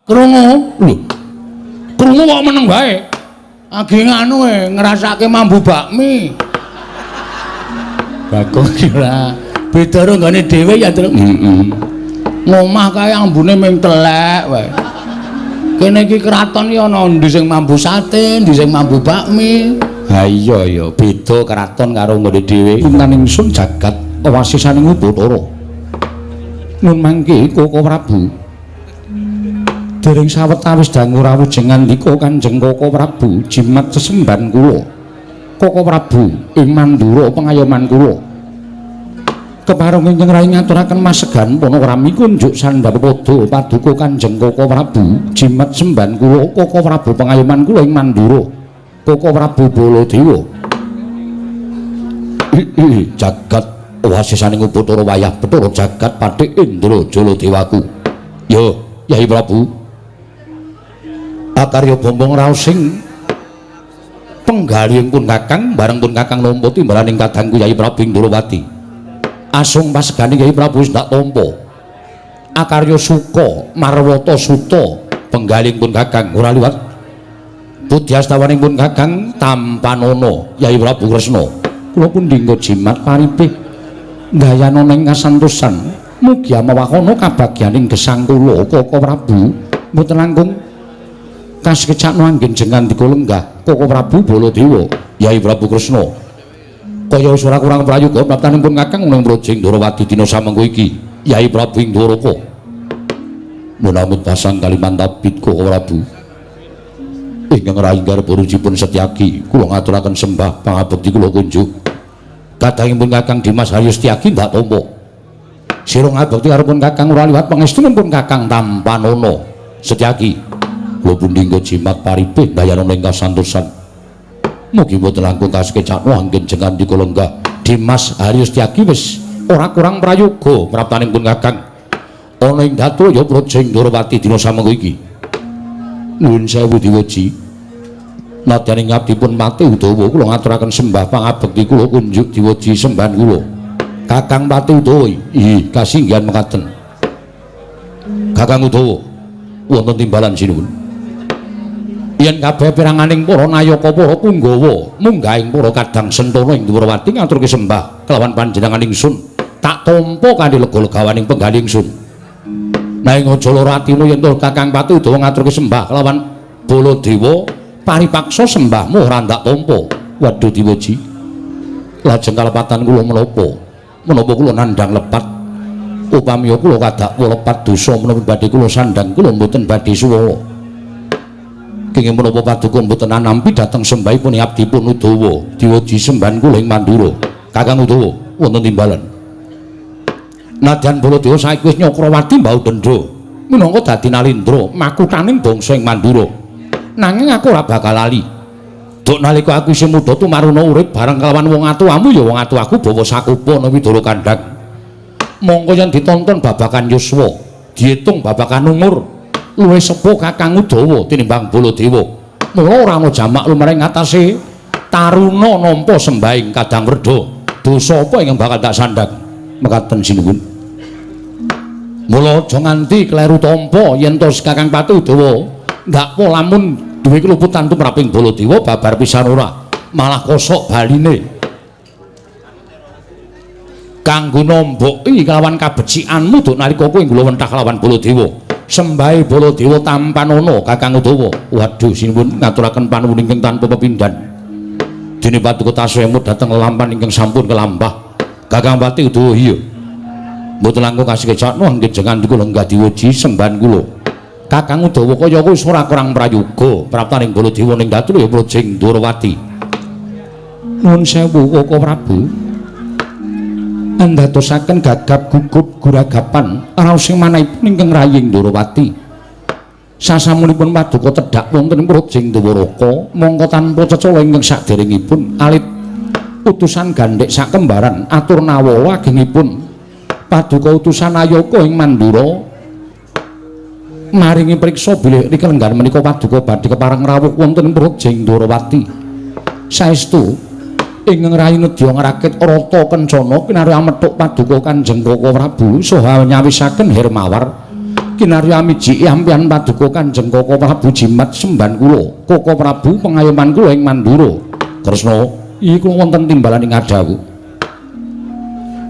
Krungu? Lho. Krungu kok meneng wae. Agi nganu e ngrasake mambu bakmi. Bagong ki ora beda karo nggone dhewe ya, Truk. Heeh. Ngomah kae ambune ming telek wae. Kene iki kraton iki ana endi sing mambu sate, endi sing mambu bakmi. Ha iya ya, beda kraton karo nggone dhewe. Intan ingsun jagat wasisaning Bathara. Nun mangke Koko Prabu. Dereng sawetawis dangu rawuh ngandika Kanjeng Koko Prabu jimat sesembahan kula. Koko Prabu ing Mandura pengayoman kula. Kepareng ingkang rai ngaturaken masegan panarami kunjuk sandhap pada paduka Kanjeng Koko Prabu jimat sembahan kula Koko Prabu pengayoman kula ing Mandura. Koko Prabu Baladewa. Jagat wasisaning Bathara wayah Bathara jagat Patih Indra Jaladewaku. Yo, Yai Prabu. Akarya bombong raos sing penggalih pun Kakang bareng pun Kakang nampa timbalaning kadangku Yai Prabu Indrawati. Asung pasegane Yai Prabu wis ndak tampa. Akarya suka marwata suta penggalih pun Kakang ora liwat budyastawaning pun Kakang tampanana Yai Prabu Kresna. Kula pundhingga jimat paripih ndayana ing kasantosan mugi amawakana kabagyaning gesang kula Koko Prabu mboten langkung kasekecakno anggen jengandika lenggah Koko Prabu Baladewa. Yai Prabu Kresna kaya wis ora kurang prayoga praptaning pun Kakang ning Brojing Ndrawati dina samengko iki Yai Prabu ing Dwaraka. Munamut pasang Kalimantan Koko Prabu ingkang rayi garba rujipun Setyaki kula ngaturaken sembah pangabekti kula kunjuk kadangipun Kakang Dimas Haryo Setyaki ndak tampa. Sira ngabekti karo pun Kakang ora liwat pangestunipun pun Kakang tampanana Setyaki. Kula pundhingga jimat paripih ndayana ing kasantosan mugi mboten langkung kasekecakno anggen jengandika lenggah Dimas Haryo Setyaki wis ora kurang prayoga praptaning pun Kakang ana ing Datraya Brajing Ndrawati dina samengko iki. Nuwun sewu diweji. Nadyan ing abdipun Patih Udawa kula ngaturaken sembah pangabekti kula kunjuk diweji sembahan kula. Kakang Patih Udawa, ih kasinggihan mekaten. Kakang Udawa wonten timbalan sinuwun. Yen kabeh peranganing para nayaka para punggawa munggahing para kadang sentana ing Dwarawati ngaturke sembah kelawan panjenengan ingsun tak tampa kanthi lega-legawaning penggalih ingsun. Nanging aja lara atimu yen to Kakang Patih Udawa ngaturke sembah kelawan Baladewa paripaksa sembahmu ora ndak tampa. Waduh diweji. Lajeng kalepatan kula menapa? Menapa kula nandhang lepat? Upami kula kadakwa lepat dosa menapa badhe kula sandhang kula mboten badhe suwala. Kenging menapa paduka mboten anampi dhateng sembahipun abdipun Udawa diweji sembahan kula ing Mandura. Kakang Udawa wonten timbalan. Nadyan Baladewa saiki wis nyakrawati mbau dendha minangka dadi nalindra makuthaning bangsa ing Mandura. Nanging aku ora bakal lali. Duk nalika aku isih muda tumaruna urip bareng kelawan wong atuwamu ya wong atuwaku bawa sakupa ana Widara Kandhang. Mongko yen ditonton babagan yuswa, diitung babagan umur, luwih sepuh Kakang Udawa tinimbang Baladewa. Mula ora ana jamak lumrah ing ngatasé taruna nampa sembahing Kadang Werda. Dosa apa ingkang bakal tak sandhang? Mekaten sinuwun. Mula aja nganti kleru tampa yen to Kakang Patih Udawa ndakwa lamun duwe keluputan tumraping Baladewa babar pisan ora, malah kosok baline. Kanggo nomboki kelawan kabecikanmu duk nalika kowe nglowentah kelawan Baladewa. Sembahe Baladewa tampanana Kakang Udawa. Waduh sinuwun ngaturaken panuwun ingkang tanpa pepindhan. Dene paduka tasih emut dhateng lelampan ingkang sampun kelambah. Kakang Patih Udawa iya. Mboten langkung kasekecakno anggen jengandika lenggah diweji sembahan kula. Kakang Udawa kaya wis ora kurang prayoga praptaning Baladewa ning Datraya Brajing Ndrawati. Nuwun sewu Koko Prabu. Andadosaken gagap gugup guragapan raos sing manahipun ingkang raying Ndrawati. Sasampunipun paduka tedhak wonten ing Brajing Dwaraka mongko tanpa cecala ingkang saderengipun alit utusan gandhek sakembaran atur nawala agengipun paduka utusan Ayaka ing Mandura maringi priksa bilih rikelenggan menika paduka badhe kepareng rawuh wonten ing Brajing Ndrawati. Saestu ingkang rayi nedya ngrakit rata kencana kinarya methuk paduka Kanjeng Koko Prabu saha nyawisaken Hermawar Kinarya amiji ampian paduka Kanjeng Koko Prabu jimat semban kula. Koko Prabu pengayoman kula ing Mandura. Kresna, iki kula wonten timbalan ing adhawuh.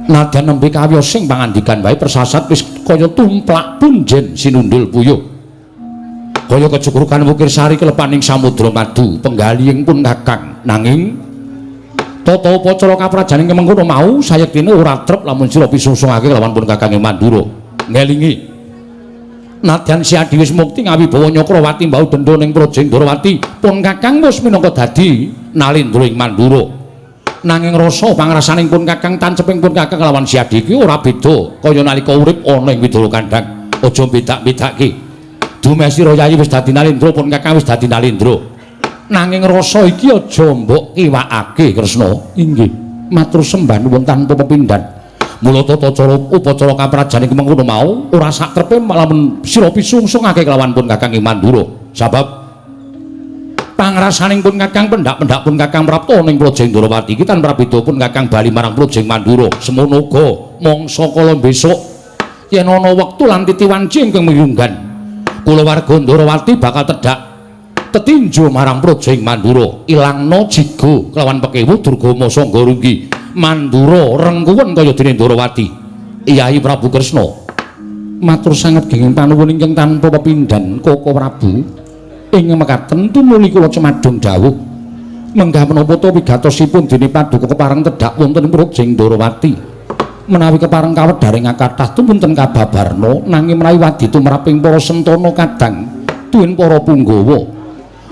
Nadyan nembe kawiyos sing pangandikan wae persasat wis kaya tumplak punjen sinundul puyuh. Kaya kejugrukan wukir sari kelepaning samudra madu penggalihing pun Kakang. Nanging tata upacara kaprajaning mengkono mau sayektine ora trep lamun sira pisungsungake kelawan pun Kakang ing Mandura. Ngelingi. Nadyan Siadi wis mukti ngawibawa Nyakrawati mbau dendha ning Praja Ndrawati, pun Kakang wis minangka dadi nalindra ing Mandura. Nanging rasa pangrasaning pun Kakang tanceping pun Kakang kelawan Siadi iki ora beda kaya nalika urip ana ing Widara Kandhang. Aja bedak-bedake. Dumeh sira Yayi wis dadi nalindra, pun Kakang wis dadi nalindra. Nanging rasa iki aja mbok kiwakake, Kresna. Inggih, matur sembah nuwun tanpa pepindhan. Mula tata cara upacara kaprajan iki mengkono mau ora sak trepe lamun sira pisungsungake kelawan pun Kakang ing Mandura. Sabab pangrasaning pun Kakang pendak-pendak pun Kakang prapta ning Praja Ndrawati iki tanpa beda pun Kakang bali marang Praja Mandura. Semono uga mangsa kala besok yen ana wektu lan titi wanci ingkang miyunggan, kulawarga Ndrawati bakal tedhak tetinju marang Praja Mandura, ilangna jigo kelawan pekewu Durgama Sangga Runggi. Mandura rengkuwen kaya dene Ndrawati. Yai Prabu Kresna, matur sanget genging panuwun ingkang tanpa pepindhan Koko Prabu. Ing mekaten tumuli kula cemadung dawuh menggah menapa ta wigatosipun dene paduka kepareng tedhak wonten Praja Ndrawati. Menawi kepareng kawedharing kathah tumunten kababarna, nanging menawi wadi tumraping para sentana kadang tuwin para punggawa,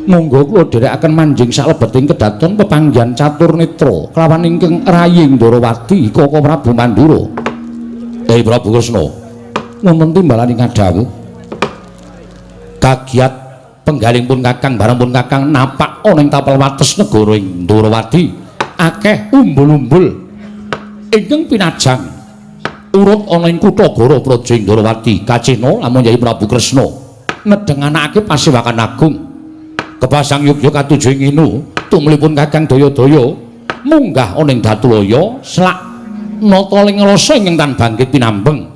monggo kula dherekaken manjing salebeting kedaton pepanggihan catur netra kelawan ingkang rayi Ndrawati Koko Prabu Mandura. Yai Prabu Kresna, wonten timbalan ing adhawuh. Kagiat penggaling pun Kakang bareng pun Kakang napak ana ing tapel wates negara ing Ndrawati, akeh umbul-umbul ingkang pinajang urut ana ing kutha Goro Praja Ndrawati. Kacena lamun Yai Prabu Kresna nedhenganake pasewakan agung kepasang yogya katuju ing inu tumlipun Kakang daya-daya munggah ana ing Datulaya selak nata ling rasa ingkang tan bangkit pinambeng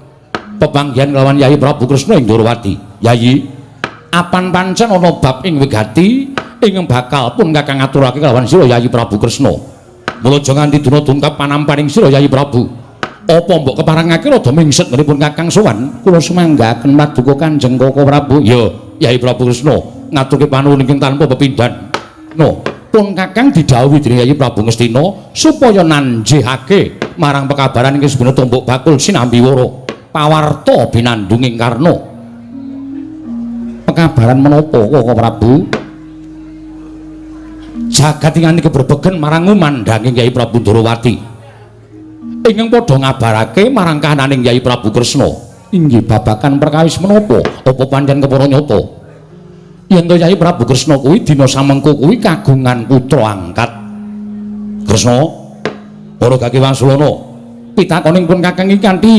pepanggihan kelawan Yai Prabu Kresna ing Ndrawati. Yayi, apan pancen ana bab ing wigati ingkang bakal pun Kakang aturake kelawan sira Yayi Prabu Kresna. Mula aja nganti duna dungkap panampaning sira Yayi Prabu. Apa mbok keparengake rada mingset ngenipun Kakang sowan? Kula sumanggaken paduka Kanjeng Koko Prabu. Ya, Yayi Prabu Kresna ngaturke panuwun ingkang tanpa pepindhan. No, pun Kakang didhawuhi dening Yayi Prabu Ngastina supaya nanjihake marang pekabaran ingkang sebenere tumbuk bakul sinambi wara pawarta binandunging karna. Pekabaran menapa Koko Prabu? Jagat ingkang kebrebegen marang ngumandhanging Yayi Prabu Ndrawati ingkang padha ngabarake marang kahananing Yayi Prabu Kresna. Inggih babagan perkawis menapa? Apa pancen kepara nyata yen to Yayi Prabu Kresna kuwi dina samengko kuwi kagungan putra angkat? Kresna, para gaki Wasulana, pitakoning pun Kakang iki kanthi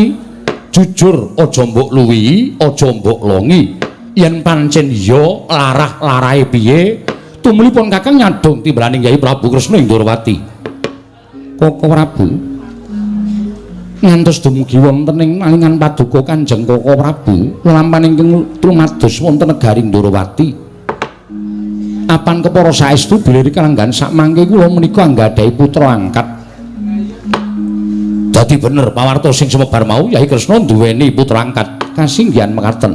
jujur, aja mbok luwihi, aja mbok longi. Yen pancen iya, larah-larahe piye? Tumlipun Kakang nyadong timbalaning Yayi Prabu Kresna ing Ndrawati. Koko Prabu, ngantos dumugi wonten ing malingan paduka Kanjeng Koko Prabu lelampahan ingkang trumados wonten negari Ndrawati. Apan kepara saestu bilih kalanggan sakmangke kula menika anggadhahi putra angkat? Dadi bener pawarta sing sumebar mau, Yayi Kresna duweni putra angkat. Kasinggihan mekaten.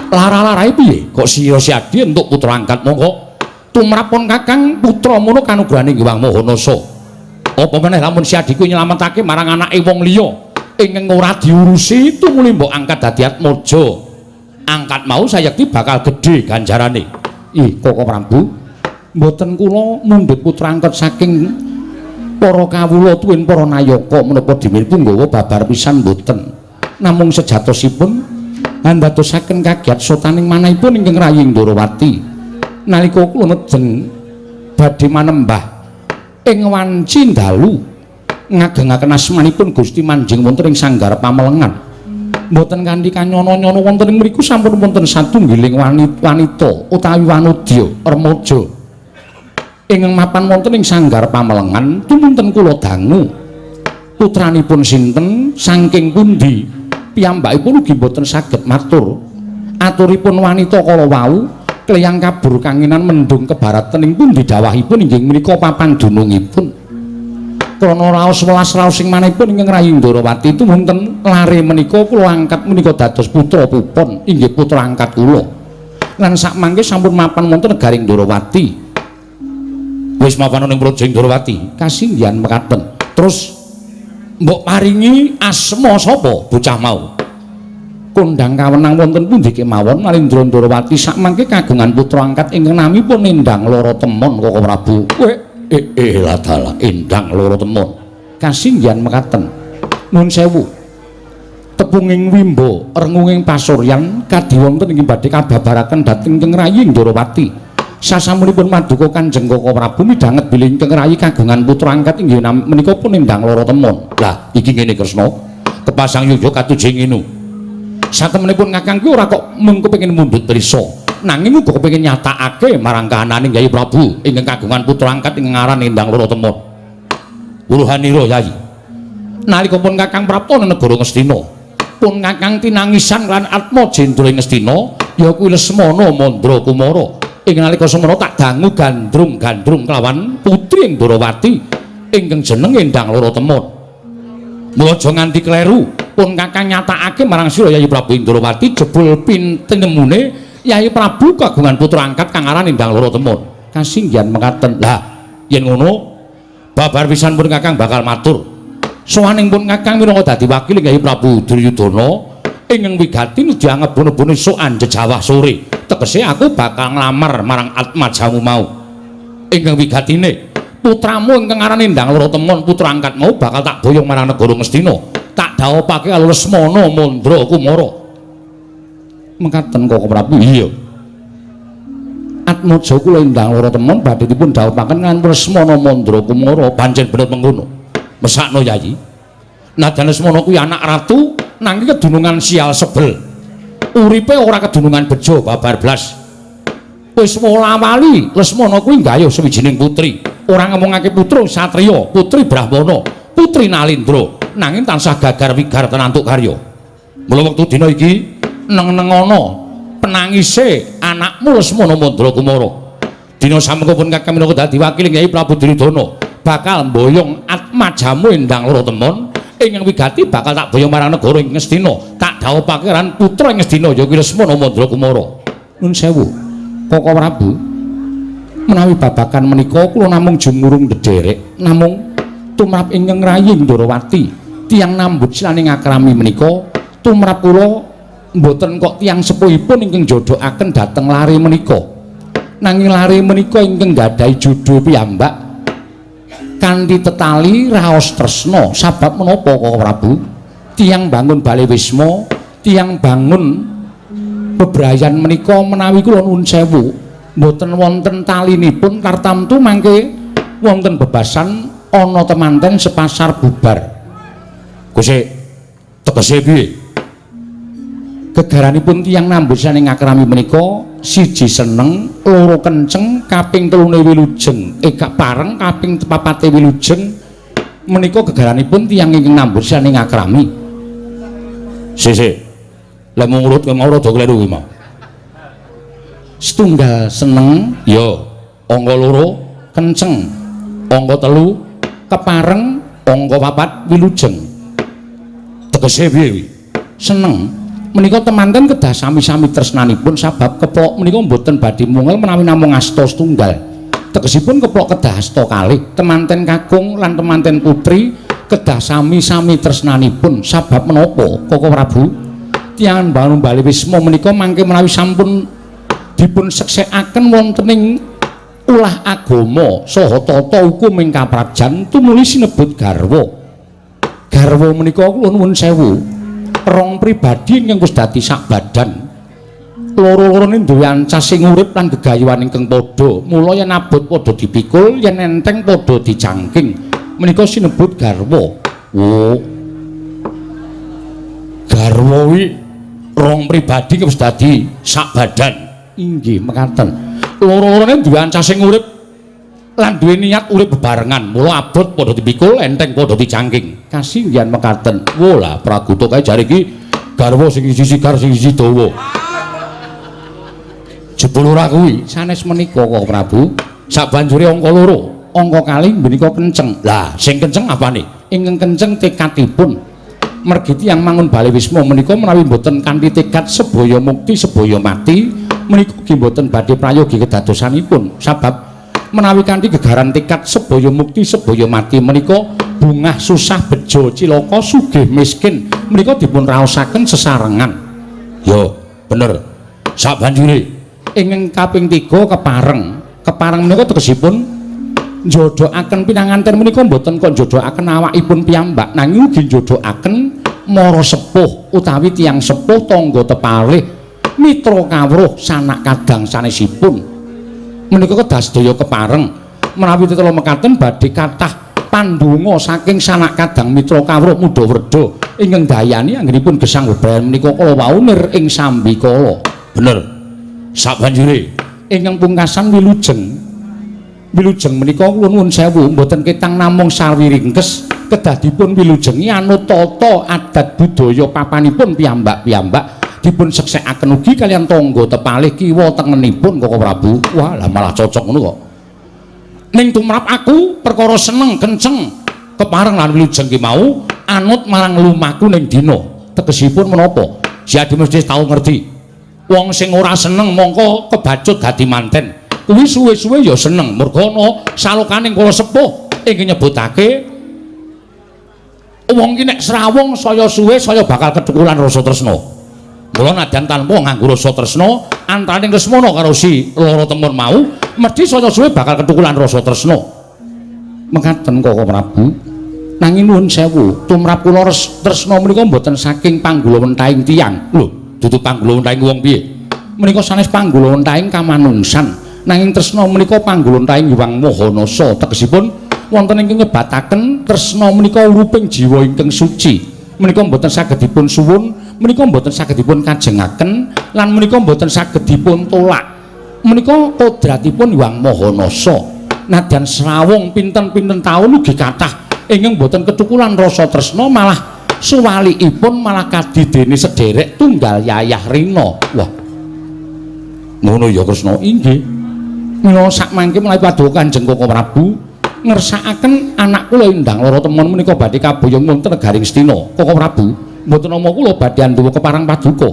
Lara-larahe piye kok sira Siadi entuk putra angkat? Monggo tumrap pun Kakang putra mono kanugrahaning Hyang Maha Nasa. Apa meneh lamun Siadi kuwi nyelametake marang anake wong liya ingkang ora diurusi tumuli mbok angkat dadi atmaja. Angkat mau sayekti bakal gedhe ganjarane. Ih, Koko Prabu, mboten kula mundhut putra angkat saking para kawula tuwin para nayaka menapa dimil punggawa babar pisan mboten. Namung sejatosipun andadosaken kagiat sotaning manahipun ingkang rayi Ndrawati. Nalika kula nedheng badhe manembah ing wanci dalu ngagengaken asmanipun Gusti manjing wonten ing sanggar pamelengan, mboten kanthi kanyono-nyono wonten ing mriku sampun wonten satunggiling wanita utawi wanodya remaja ingkang mapan wonten ing sanggar pamelengan. Tumunten kula dangu putranipun sinten, saking pundi? Piyambakipun ugi mboten saged matur. Aturipun wanita kala wau kleyang kabur kanginan mendung kebaraten ing pundi dawahipun inggih menika papan dunungipun. Krana raos welas raos sing manahipun ingkang rayi Ndorowati wonten lare menika kula angkat menika dados putra pupon inggih putra angkat kula. Lan sakmangke sampun mapan wonten negaring Ndorowati. Wis mapan ning Praja Ndorowati, kasinggihan mekaten. Terus mbok paringi asma sapa bocah mau? Kondhang kawenang wonten pundi kemawon Nalindra Ndorowati sakmangke kagungan putra angkat ingkang namipun Endang Loro Temon Koko Prabu. Ladalah Endang Loro Temon. Kasinggihan mekaten. Nuwun sewu. Tepunging wimbo rengunging pasuryan kadhi wonten ing badhe kababaraken dhateng ingkang rayi Ndorowati. Sasampunipun maduka Kanjeng Koko Prabu midhanget bilih ingkang rayi kagungan putra angkat inggih menika pun Endang Loro Temon. Lah iki ngene Kresna, kepasang yuya katujeng ngene. Satemenipun Kakang kuwi ora kok mung kepengin mundhut prisa, nanging uga kepengin nyatakake marang kahanane Kyai Prabu ingkang kagungan putra angkat ingkang aran Endang Loro Temon. Wuruhanira Yai. Nalika pun Kakang prapta nang negara Ngastina, pun Kakang tinangisan lan atma jendra ing Ngastina, ya kuwi Lesmana Mandra Kumara. Ing nalika semana tak dangu gandrung-gandrung kelawan putri ing Ndorowati ingkang jeneng Endang Loro Temon. Mula aja nganti kleru, pun Kakang nyatakake marang sira Yayi Prabu Ndorowati jebul pintenemune Yayi Prabu kagungan putra angkat kang aran Endang Loro Temon. Kasinggihan mekaten. Lah, yen ngono babar pisan pun Kakang bakal matur. Sowaning pun Kakang minangka dadi wakil Yayi Prabu Duryudana ingkang wigati nuju angebon-ebon esuk anjejawah sore. Tegese aku bakal nglamar marang atmajamu mau. Ingkang wigatine putramu ingkang aran Endang Loro Temon putra angkat mau bakal tak boyong marang negara Ngastina. Tak dhawupake karo Lesmana Mandra Kumara. Mekaten Koko Prabu. Iya. Atmaja kula Endang Loro Temon badhe dipun dhawupaken kan Lesmana Mandra Kumara. Pancen bener mengkono. Mesakno Yayi. Najan Lesmana kuwi anak ratu nanging kedunungan sial sebel. Uripe ora kedunungan bejo babar blas. Wis wola-wali Lesmana kuwi nggayuh sawijining putri. Ora ngomongake putra satriya, putri Brahmana, putri Nalindra, nanging tansah gagar wigar tenantuk karya. Mula wektu dina iki neng-nengono penangise anakmu Lesmana Mandra Kumara. Dina samengko pun Kakang minangka dadi wakil Kyai Prabu Duryudana bakal mboyong atmajamu Endang Loro Temon ingkang wigati bakal tak boyong marang negara ing Ngastina. Tak dhawupake lan putra ing Ngastina ya kuwi Lesmana Mandra Kumara. Nun sewu Koko Prabu, menawi babagan menika kula namung jumurung ndederek namung tumrap ingkang rayi Ndorowati tiyang nambut silaning akrami menika tumrap kula mboten kok tiyang sepuhipun ingkang jodohaken dhateng lare menika, nanging lare menika ingkang gadhahi jodho piyambak kanthi tetali raos tresna. Sabab menapa Koko Prabu? Tiyang bangun bale wisma, tiyang bangun bebrayan menika menawi kula nuwun sewu mboten wonten talinipun tartamtu mangke wonten bebasan ana temanten sepasar bubar. Gusti, tegese piye? Gegaranipun tiyang nambut saning akrami menika siji seneng, loro kenceng, kaping telune wilujeng, gak pareng kaping papate wilujeng menika gegaranipun tiyang ingkang nambut saning akrami. Sik-sik. Lah mung urut mau rada kleru kuwi mau. Setunggal seneng, ya, angka loro kenceng, angka telu kepareng, angka papat wilujeng. Tegese piye kuwi? Seneng menika temanten kedah sami-sami tresnanipun sabab keplok menika mboten badhe mungel menawi namung asta setunggal. Tegesipun keplok kedah asta kalih, temanten kakung lan temanten putri kedah sami-sami tresnanipun. Sabab menapa Koko Prabu? Tiyang bangun bali wisma menika mangke menawi sampun dipun seksekaken wonten ing ulah agama saha tata hukum ing kaprajan tumuli sinebut garwa. Garwa menika kula nuwun sewu rong pribadi ingkang wis dadi sak badan. Loro-lorone duwe ancas sing urip lan gegayuhan ingkang padha. Mula yen abot padha dipikul, yen enteng padha dijangking. Menika sinebut garwa. Oh. Garwa kuwi rong pribadi wis dadi sak badan. Inggih mekaten. Loro-lorone duwe ancas sing urip lan duwe niat urip bebarengan. Mula abot padha dipikul, enteng padha dijangking. Kasinggihan mekaten. Wo lah praguta kae jare iki Garwa sing siji sigar sing siji dawa. Jebul ora kuwi sanes menika Koko Prabu. Sabanjure angka 2, angka kalih menika kenceng. Lah, sing kenceng apane? Ingkang kenceng tekadipun. Mergi tiyang mangun bale wisma menika menawi mboten kanthi tekad sebaya mukti sebaya mati menika ugi mboten badhe prayogi kedadosanipun. Sabab menawi kanthi gegaran tekad sebaya mukti sebaya mati menika bungah susah bejo cilaka sugih miskin menika dipun raosaken sesarengan. Yo, bener. Sabanjure ingkang kaping 3 kepareng. Kepareng menika tegesipun njodokaken pinanganten menika mboten kok njodokaken awakipun piyambak nanging ugi njodokaken mara sepuh utawi tiyang sepuh tangga tepalih mitra kawruh sanak kadang sanesipun. Menika kedah sedaya kepareng. Menawi tetela mekaten badhe kathah pandonga saking sanak kadang mitra kawruh mudha wredha ingkang dayani anggenipun gesang bebrayan menika kala wau nir ing sambikala. Bener. Sabanjure ingkang pungkasan wilujeng. Wilujeng menika kula nuwun sewu mboten ketang namung sawiringkes kedah dipun wilujengi anut tata adat budaya papanipun piyambak-piyambak dipun seksekaken ugi kaliyan tangga tepalih kiwa tengenipun Koko Prabu. Wah, lah malah cocok ngono kok. Ning tumrap aku perkara seneng kenceng kepareng lan wilujeng ki mau anut marang lumaku ning dina. Tegesipun menapa? Si Adi mesti tau ngerti. Wong sing ora seneng mongko kebacut dadi manten. Kuwi suwe-suwe ya seneng merga ana salokaning kala sepuh ingkang nyebutake wong ki nek srawung saya suwe saya bakal kethukulan rasa tresna. Mula nadyan tanpa nganggo rasa tresna antaraning Lesmana karo si Loro Temon mau mesti saya suwe bakal kethukulan rasa tresna. Mekaten Koko Prabu. Nanging nuwun sewu, tumrap kula tresna menika mboten saking panggulawentahing tiyang. Lho, dudu panggulawentahing wong piye? Menika sanes panggulawentahing kamanungsan. Nanging tresna menika panggulawentahing Hyang Maha Nasa. Tegesipun wonten ingkang nyebataken tresna menika uruping jiwa ingkang suci. Menika mboten saged dipun suwun, menika mboten saged dipun kajengaken lan menika mboten saged dipun tolak. Menika kodratipun Hyang Maha Nasa. Nadyan srawung pinten-pinten taun ugi kathah ingkang mboten kethukulan rasa tresna malah suwalikipun malah kadidene sederek tunggal yayah rina. Wah. Ngono ya Kresna. Inggih. Mila sakmangke menawi paduka Kanjeng Koko Prabu ngersakaken anak kula Endang Lara Temon menika badhe kaboyong wonten negaring Astina. Koko Prabu, mboten nama kula badhe anduwa keparang paduka.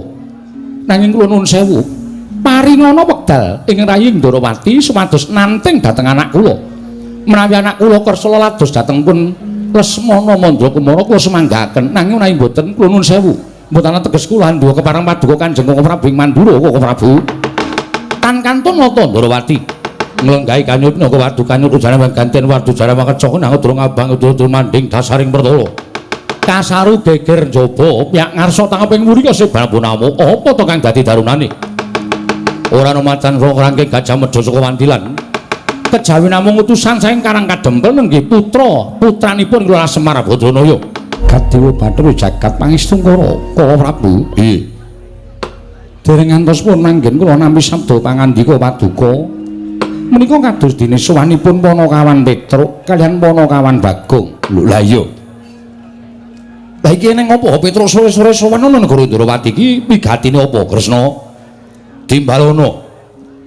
Nanging kula nuwun sewu, paringana wekdal ing rayi Ndorowati supados nanting dhateng anak kula. Menawi anak kula kersa lados dhateng pun Lesmana Mandra Kumara kula semanggaken. Nanging menawi mboten kula nuwun sewu, mboten teges kula anduwa keparang paduka Kanjeng Koko Prabu ing Mandura. Koko Prabu. Tan kantun nata Ndorowati nglenggahi kanyut naga wadu kanyut ujane ganten wadu jare makecok nang durung abang durung manding dasaring pertala kasaru geger njaba piyak ngarsa tangeping wuri sebabunamu apa to kang dadi darunane ora ana macan rangke gajah medha saka wandilan kejawi namung utusan saking Karang Kadempel nenggih putra putranipun Lurah Semar Badranaya Kadewa Bathara jagat pangestungkara Koko Prabu. Nggih. Dereng ngantos pun manggen kula nampi sabda pangandika paduka menika kados dene sowanipun Panakawan Petruk kaliyan Panakawan Bagong. Lho lah iya. Lah iki ning apa Petruk sore-sore sowan ana negara Ndrawati iki wigatine apa Kresna? Timbalono.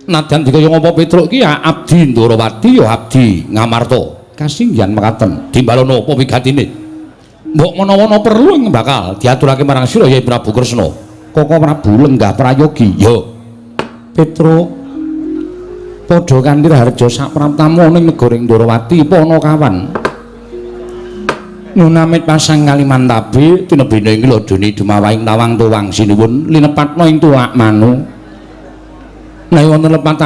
Nadyan dikaya ngapa Petruk iki ya abdi Ndrawati ya abdi Ngamarta. Kasinggihan mekaten. Timbalono apa wigatine? Mbok menawa ana perlu ing bakal diaturake marang sira ya Prabu Kresna. Koko Prabu lenggah prayogi. Ya. Petruk padha kanthi raharja sapraptamu ning negara Ndrawati Panakawan. Nunamit pasang Kalimantabe tinebene ing ladone dumawahing tawang tuwang sinuwun linepatna ing tuwak manu. Menawi wonten lepat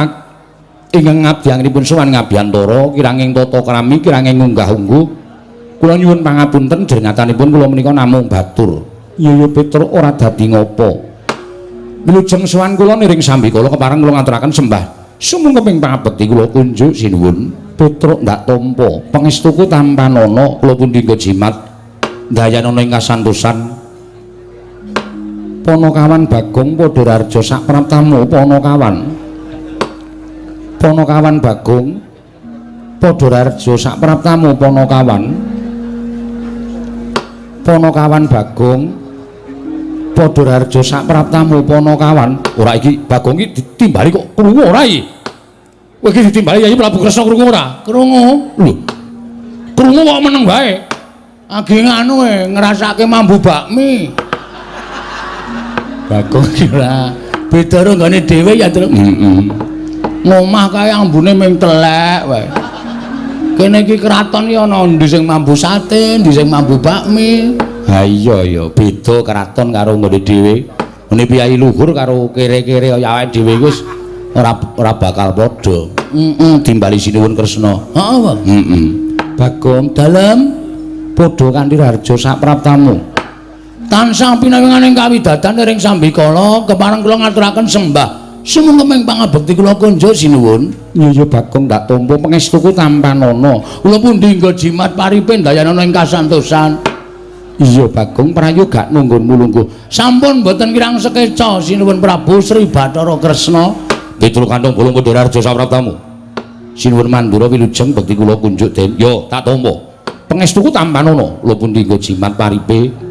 ingkang ngabdianipun sowan ngabiyantara kiranging tata krami kiranging unggah-ungguh kula nyuwun pangapunten jrengatanipun kula menika namung batur. Iya ya Petruk ora dadi ngopo. Wilujeng sowan kula niring sambikala kepareng kula ngaturaken sembah sumungkeping pangabekti kula kunjuk sinuwun. Petruk ndak tampa pangestuku tampanana kula pundi jimat ndayanana ing kasantosan. Panakawan Bagong padha raharja sapraptamu Panakawan. Panakawan Bagong padha raharja sapraptamu Panakawan. Panakawan Bagong Padha harja sak praptamu Panakawan. Ora iki Bagong iki ditimbali kok krungu ora iki? Kowe iki ditimbali Yayi Prabu Kresna krungu ora? Krungu. Lho. Krungu kok meneng wae. Agi nganu ngrasake mambu bakmi. Bagong iki ora beda karo nggone dhewe ya, Truk. Heeh. Ngomah kae ambune ming telek wae. Kene iki kraton iki ana endi sing mambu sate, endi sing mambu bakmi. Ha iya ya, beda kraton karo nggone dhewe. Ngene piyai luhur karo kere-kere kaya awake dhewe wis ora bakal padha. Heeh, timbali Sinuwun Kresna. Heeh, Pak. Heeh. Bagong dalem padha kanthi raharja sak praptamu. Tansah pinangan kawidatan ring sambikala kepareng kula ngaturaken sembah sumangga pangabekti kula kunjuk sinuwun. Iya Bagong ndak tampa pangestuku tampanana. Kula pundi nggo jimat paripe ndayanana ing kasantosan. Iya Bagong prayoga nunggunmu lungguh. Sampun mboten kirang sekeca sinuwun Prabu Sri Bathara Kresna. Pitul kantung bolong padha raharja sapraptamu. Sinuwun Mandura wilujeng bekti kula kunjuk den. Yo tak tampa. Pangestuku tampanana. Kula pundi nggo jimat paripe.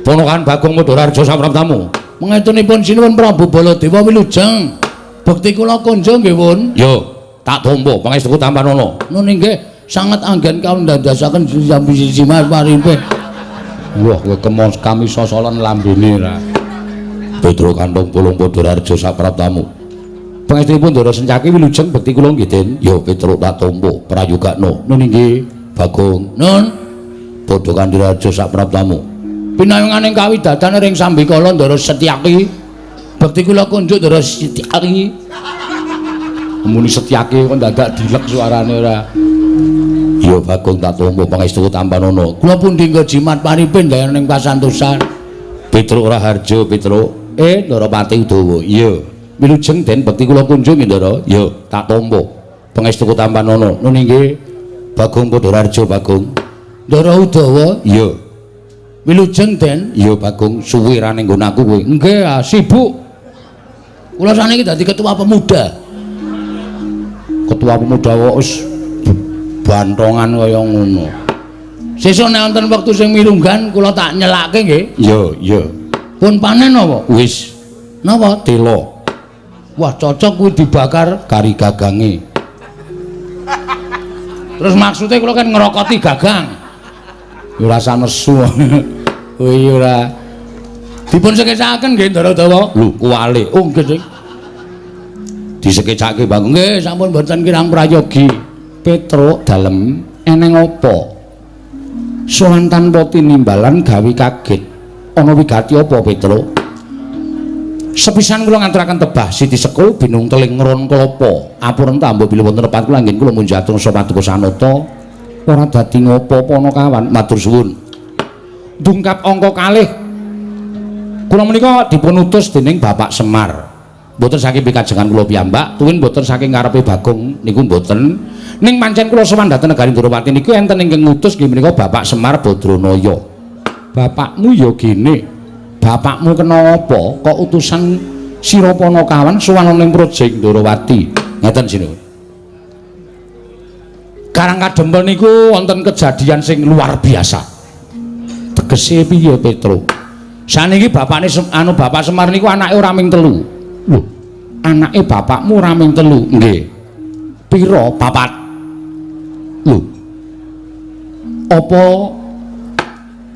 Ponokan Bagong padha raharja sapraptamu. Mangetunipun sinuwun Prabu Baladewa wilujeng. Bekti kula kunjuk nggih Wun. Yo tak tampa pangestuku tampanana. Nun inggih sanget anggen kawula ndandasaken jimat paripe. Wah, kowe kemos kami sosolan lambene ra. Petro kantung pulung padha raharja sapraptamu. Pangestunipun Ndara Sencaki wilujeng bekti kula nggih Den. Yo Petro tak tampa prayogakno. Nun inggih Bagong. Nun padha kanthi raharja sapraptamu. Pinayunganing kawidatan ring sambikala Ndara Setyaki. Bekti kula kunjuk Ndara Setyaki. Muni Setyaki kok dadak dilek suarane ora. Ya Bagong tak tampa pangestuku tampanana. Kula pundi nggo jimat paripe ndayana ing kasantosan. Petruk Raharja Petruk. Ndara Pati Udawa. Iya. Wilujeng Den bekti kula kunjuk nggih Ndara. Ya tak tampa pangestuku tampanana. Nun inggih Bagong padha raharja Bagong. Ndara Udawa. Iya. Wilujeng Den. Iya Bagong suwe ra ning nggon aku kowe. Nggih, sibuk. Kula saniki dadi ketua pemuda. Ketua pemuda kok wis bantongan kaya ngono. Sesuk nek wonten wektu sing mirunggan kula tak nyelake nggih. Iya, iya. Pun panen napa? Wis. Napa? Tela. Wah, cocok kuwi dibakar kari gagange. Terus maksudnya kula kan ngerokoti gagang. Ya ora sanesu. Kuwi ora. Dipun sekecakaken nggih Ndara Dawa. Lho, kuwale. Oh, nggih, Dik. Disekecake Bagong. Nggih, sampun mboten kirang prayogi. Petruk dalem eneng apa? Sowan tanpa tinimbalan gawe kaget. Ana wigati apa Petruk? Sepisan kula ngaturaken tebah siti seku binung teling ron klapa. Apuren tambah bilih wonten lepat kula anggen kula munjatung sapa paduka sanata. Ora dadi ngopo Panakawan, matur suwun. Dungkap angka kalih. Kula menika dipun utus dening Bapak Semar. Mboten saking pikajengan kula piyambak, tuwin mboten saking karepe Bagong niku mboten. Ning pancen kula sowan dhateng negari Ndorowati niku enten ingkang ngutus nggih menika Bapak Semar Badranaya. Bapakmu ya gene. Bapakmu kena apa kok utusan sira Panakawan sowan ning Praja Ndorowati. Ngeten sinuwun. Karang Kadempel niku wonten kejadian sing luar biasa. Tegese piye Petro? Saniki bapakne anu Bapak Semar niku anake ora ming telu. Lho, anake bapakmu ora ming telu? Nggih. Pira? Papat. Lho. Apa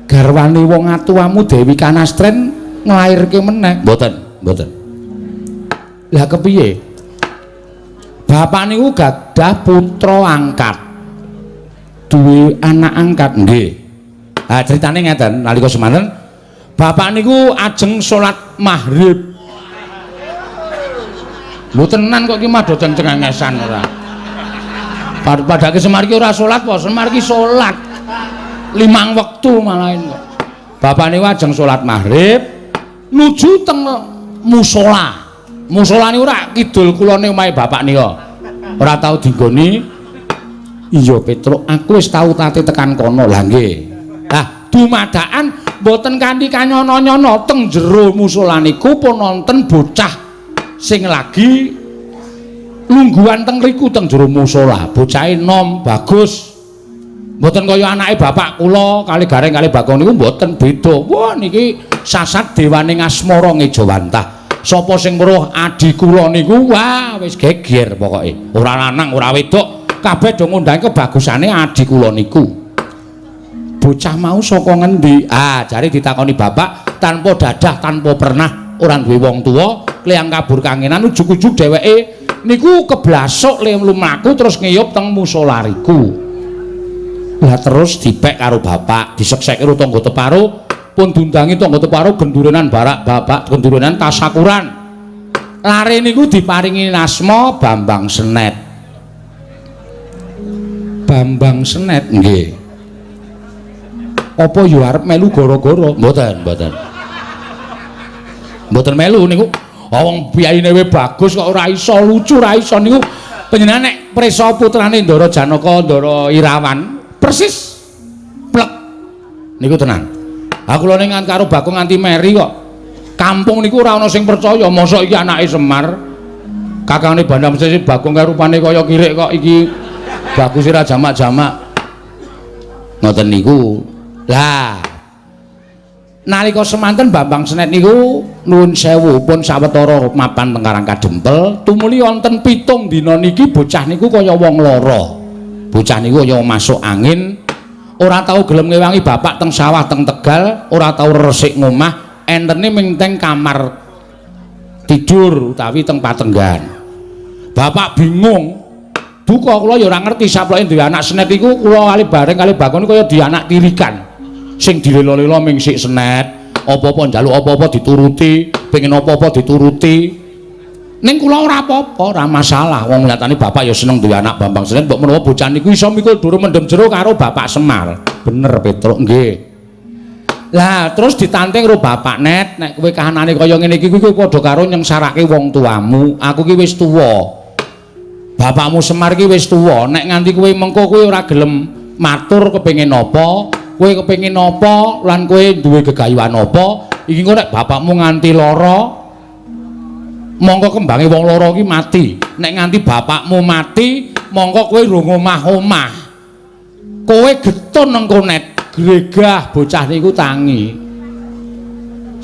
garwane wong atuwamu Dewi Kanastren nglairke meneh? Mboten, mboten. Lah kepiye? Bapak niku gadah putra angkat. Duwe anak angkat? Nggih. Ha critane ngeten, nalika semanten bapak niku ajeng salat maghrib. Lho tenan kok iki mah do cengengesan ora. Padake Semar iki ora salat apa? Semar iki salat 5 wektu malahin kok. Bapak niku ajeng salat maghrib nuju teng musala. Musala niku ora kidul kulone omahe bapak nika. Ora tau dinggoni. Iya Petruk, aku wis tau tate tekan kono. Lah nggih. Lah dumadakan mboten kanthi kanyono-nyono teng jero musala niku pun wonten bocah sing lagi lungguhan teng riku teng jero musala. Bocahe nom bagus. Mboten kaya anake bapak kula kali Gareng kali Bagong niku mboten beda. Wah niki sasat dewane ngasmara ngejawantah. Sapa sing weruh adi kula niku wah wis geger pokoke. Ora lanang ora wedok, kabeh do ngundang kebagusane adi kula niku. Bocah mau saka ngendi? Ah, jare ditakoni bapak tanpa dadah, tanpa pernah, ora duwe wong tuwa, kliyang kabur kangenan ujug-ujug dheweke niku keblasuk le lumaku terus ngiyup teng musala riku. Lah terus dipek karo bapak, disekseke karo tangga teparo, pun diundangi tangga teparo gendurenan barak bapak, gendurenan tasakuran. Lare niku diparingi asma Bambang Senet. Bambang Senet nggih. Apa ya arep melu gara-gara? Mboten, mboten. Mboten melu niku. Wong piyayine we bagus kok ora iso lucu, ora iso niku. Panjenengan nek prisa putrane Ndara Janaka, Ndara Irawan, persis plek niku tenan. Ha kula ning karo Bagong nganti meri kok. Kampung niku ora ana sing percaya, mosok iki anake Semar. Kakangne Bandam Sesi Bagong kae rupane kaya kirik kok iki bagus ora jamak-jamak. Ngoten niku. Lah nalika semanten Bambang Senet niku nuwun sewu pun sawetara mapan teng Karang Kadempel, tumuli wonten 7 dina niki bocah niku kaya wong lara. Bocah niku kaya masuk angin, ora tau gelem ngewangi bapak teng sawah teng Tegal, ora tau resik ngomah, entene ming teng kamar tidur utawi teng patenggan. Bapak bingung. Duka kula ya ora ngerti saploke duwe anak Senet iku kula kali bareng kali Bagong kaya di anak tirikan. Sing dilelo-lelo ming sik Senet, apa-apa njaluk apa-apa dituruti, pengen apa-apa dituruti. Ning kula ora apa-apa, ora masalah. Wong nyatane bapak ya seneng duwe anak Bambang Senet, mbok menawa bocah niku iso mikul dhuwur mendem jero karo Bapak Semar. Bener Petruk nggih. Lah terus ditanting karo bapak, Net, nek kowe kahanane kaya ngene iki kuwi padha karo nyengsarake wong tuamu. Aku ki wis tuwa. Bapakmu Semar ki wis tuwa, nek nganti kowe mengko kowe ora gelem matur kepengin apa, kowe kepengin apa lan kowe duwe gegayuhan apa, iki engko nek bapakmu nganti lara mongko kembange wong lara iki mati. Nek nganti bapakmu mati, mongko kowe rung omah-omah. Kowe getun engko Net, gregah bocah niku tangi.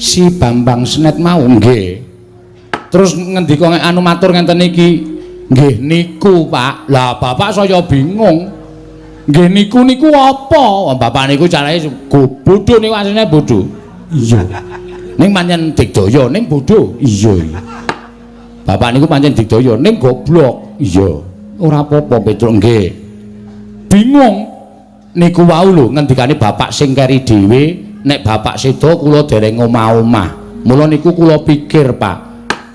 Si Bambang Senet mau nggih. Terus ngendika anu matur ngenten iki, nggih niku Pak. Lah bapak saya bingung. Nggih niku niku apa? Bapak niku carane bodho niku asline bodho. Iya. Ning pancen digdaya ning bodho. Iya. Bapak niku pancen digdaya ning goblok. Iya. Ora apa-apa Petruk nggih. Bingung. Niku wau lho ngendikane bapak sing keri dhewe, nek bapak seda kula dereng omah-omah. Mula niku kula pikir, Pak.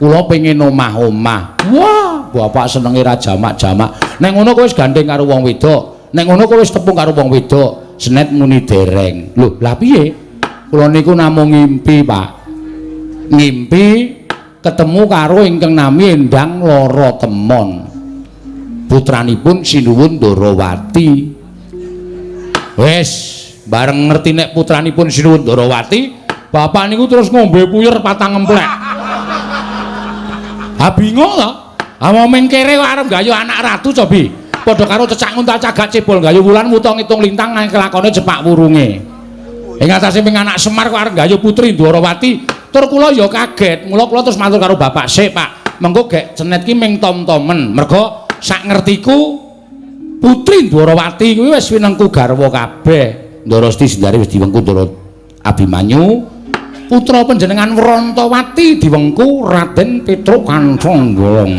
Kula pengin omah-omah. Wah, bapak senenge ra jamak-jamak. Nek ngono kowe wis gandeng karo wong wedok. Nek ngono kowe wis tepung karo wong wedok. Senet muni dereng. Lho, lah piye? Kula niku namung ngimpi, Pak. Ngimpi ketemu karo ingkang nami Endang Lara Temon. Putranipun Sinuwun Ndarawati. Wis, bareng ngerti nek putranipun Sinuwun Ndarawati, bapak niku terus ngombe puyer patang emplek. Ha bingung to. Ha wong kere kok arep gayuh anak ratu cobi. Padha karo cecak nguntal cagak cebol gayuh wulan wuta ngitung lintang nang kelakone cepak wurunge. Ing atase ping anak Semar kok arep gayuh putri Ndwarawati. Tur kula ya kaget. Mula kula terus matur karo bapak, "Sik, Pak. Mengko gek Senet ki ming tom-tomen." Mergo sak ngertiku putri Ndwarawati kuwi wis winengku garwa kabeh. Ndara Siti Sindari wis diwengku Ndara Abimanyu. Putra panjenengan Wrantawati diwengku Raden Petruk Kanthong Bolong.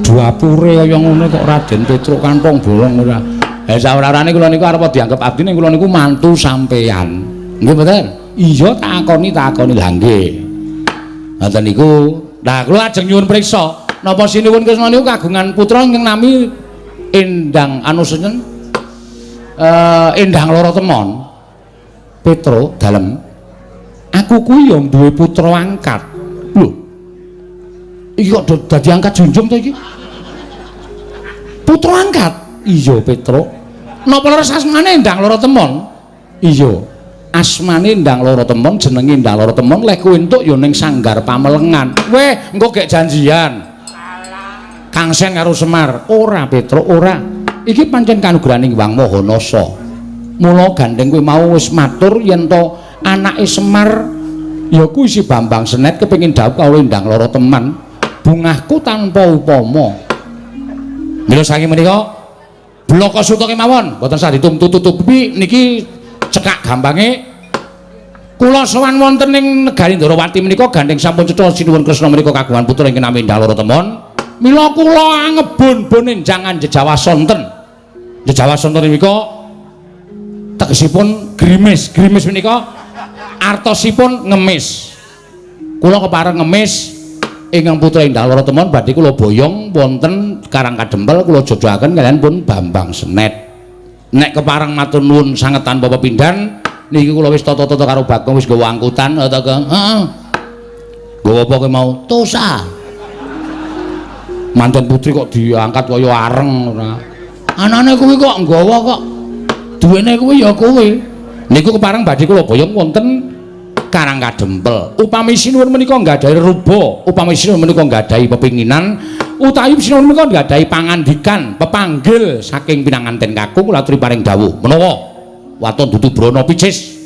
Dapure kaya ngono kok Raden Petruk Kanthong Bolong ora. Eh saora-orane kula niku arep dianggep abdi ning kula niku mantu sampeyan. Nggih mboten? Iya takoni takoni lha nggih. Ngoten niku. Lah kula ajeng nyuwun priksa, napa Sinuwun Kresna niku kagungan putra ingkang nami Endang anu sinten? Endang Lara Temon. Petruk dalem. Aku kuwi ya duwe putra angkat. Lho. Iki kok dadi angkat junjung to iki? Putra angkat? Iya, Petruk. Napa leres asmane Endang Lara Temon? Iya. Asmane Endang Lara Temon, jenenge Endang Lara Temon, leh kowe entuk ya ning Sanggar Pamelengan. Weh, engko gek janjian. Kang Sen karo Semar. Ora, Petruk, ora. Iki pancen kanugrahaning Hyang Maha Nasa. Mula gandeng kowe mau wis matur yen to anake Semar ya kuwi si Bambang Senet kepengin dhawuh kawula Endang Lara Teman. Bungahku tanpa upama. Mila saking menika blaka suta kemawon mboten sah ditumtu-tutupi niki cekak gampange kula sowan wonten ing negari Ndorowati menika gandeng sampun cetha sinuwun Kresna menika kagungan putra ingkang nami Endang Lara Temon. Mila kula angebon-bon enjangan jejawa sonten. Jejawa sonten menika tegesipun grimis. Grimis menika artosipun ngemis. Kula kepareng ngemis ingkang putra Endang Lara Temon badhe kula boyong wonten Karang Kadempel kula jodohaken kaliyan pun Bambang Senet. Nek kepareng matur nuwun sanget tanpa pepindhan niki kula wis tata-tata karo Bagong wis nggawa angkutan ta Kang. Heeh. Nggawa apa kowe mau? Tosa. Manten putri kok diangkat kaya areng ora. Anane kuwi kok nggawa kok. Duwene kuwi ya kuwi. Niku kepareng badhe kula boyong wonten Karang Kadempel. Upami sinuwun menika nggadahi ruba, upami sinuwun menika nggadahi pepinginan, utawi sinuwun menika nggadahi pangandikan, pepanggil saking pinanganten kakung kula aturi paring dawuh. Menawa waton dudu brana picis,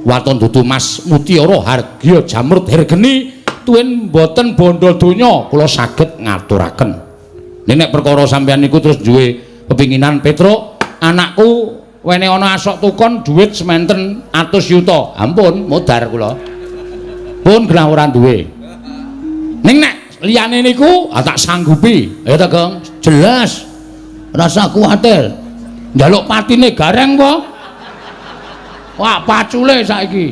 waton dudu mas mutiara hargya jamrut hergeni tuwin mboten bondo donya kula saged ngaturaken. Nek nek perkara sampeyan niku terus duwe pepinginan Petruk, anakku wene ana asok tukon dhuwit sementen atus yuta. Ampun modar kula. Pun genah ora duwe. Ning nek liyane niku ah tak sanggupi. Ya ta, Gong? Jelas. Rasa kuwatir. Njaluk patine gareng apa? Wah, pacule saiki.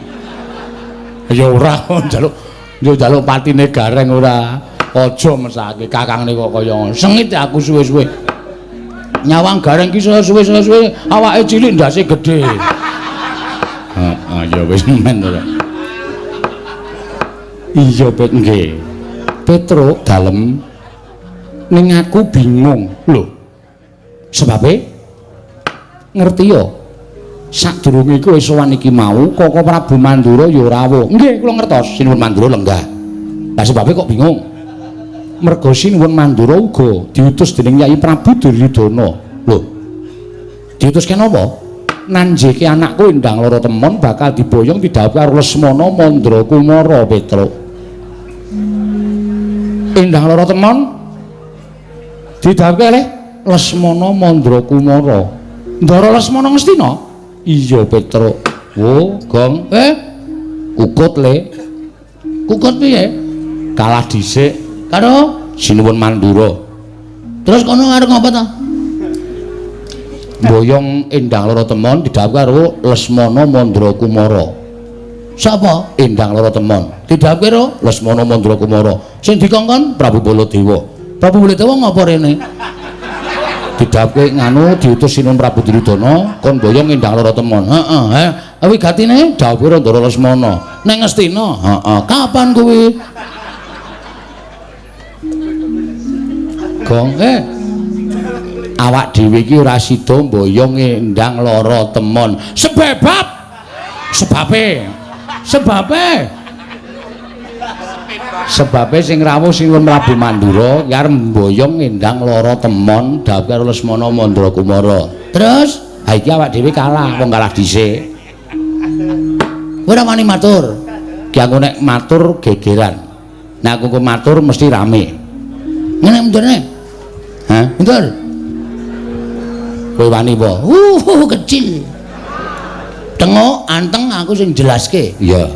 Ya ora njaluk yo njaluk patine gareng ora. Aja mesake kakangne kok kaya ngono. Sengit aku suwe-suwe. Nyawang gareng ki suwe-suwe awake cilik ndase gedhe. Heeh, ya wis men ora. Iya, Pet nggih. Petruk dalem ning aku bingung. Lho. Sebabe ngerti ya? Sadurunge kowe sowan iki mau Koko Prabu Mandura ya rawuh. Nggih, kula ngertos Sinuwun Mandura lenggah. Lah sebabe kok bingung? Merga Sinuwun Mandura uga diutus dening Yai Prabu Duryudana. Lho. Diutus kenapa? Nanjeke anakku Endang Lara Temon bakal diboyong didhawuhi karo Lesmana Mandra Kumara Petruk. Endang Lara Temon didhawuhi oleh Lesmana Mandra Kumara. Ndara Lesmana Ngastina? Iya Petruk. Wo, Gong. Kukut le. Kukut piye? Kalah dhisik karo Sinuwun Mandura. Terus kono arep ngopo ta? Boyong Endang Lara Temon didhawuhi karo Lesmana Mandra Kumara. Sapa? Endang Lara Temon. Didhawuhi karo Lesmana Mandra Kumara. Sing dikongkon Prabu Baladewa. Prabu Baladewa ngopo rene? Didhawuhke nganu diutus Sinuwun Prabu Duryudana kon boyong Endang Lara Temon. Heeh, he. Wigatine dawuhe Ndara Lesmana. Neng Ngastina. Heeh. Kapan kuwi? Gong, awak dhewe iki ora sida mboyong Endang Lara Temon. Sebab sebabe. Sebabe. Sebabe sing rawuh Sinuwun Prabu Mandura ki arep mboyong Endang Lara Temon dawuh karo Lesmana Mandra Kumara. Terus, ha iki awak dhewe kalah, wong kalah dhisik. Ora wani matur. Ki aku nek matur gegeran. Nek aku matur mesti rame. Ngene mundurne. Hah? Mundur. Kowe wani apa? Kecil. Tengok anteng aku sing jelaske. Iya.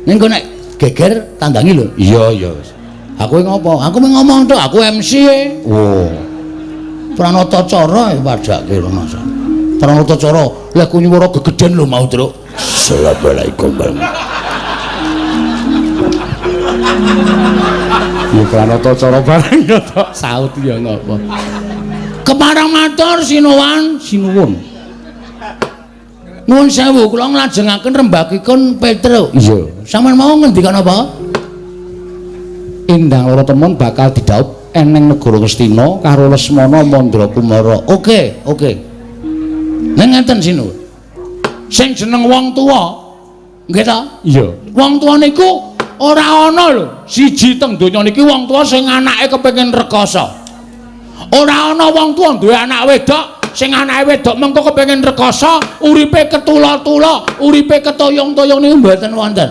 Ning kok nek geger tandangi lho. Iya, iya. Aku ngopo? Aku ngomong tok, aku MC e. Oh. Pranata cara padake lho Mas. Pranata cara, lha ku nyuwara gegeden lho mau, Truk. Assalamualaikum warahmatullahi. Ya pranata cara bareng ya tok saut ya ngopo. Kepareng matur sinuwun, sinuwun. Nuwun sewu kula nglajengaken rembagipun Petruk. Iya. Sampeyan mau ngendikan apa? Endang Lara Temon bakal didhaup eneng negara Ngastina karo Lesmana Mandra Kumara. Oke, oke. Ning ngeten sinuwun. Sing jeneng wong tuwa, nggih ta? Iya. Wong tuwa niku ora ana lho siji teng donya niki wong tuwa sing anake kepengin rekoso. Ora ana wong tuwa duwe anak wedok sing anake wedok mengko kepengin rekoso, uripe ketula-tula, uripe ketoyong-toyong niku mboten wonten.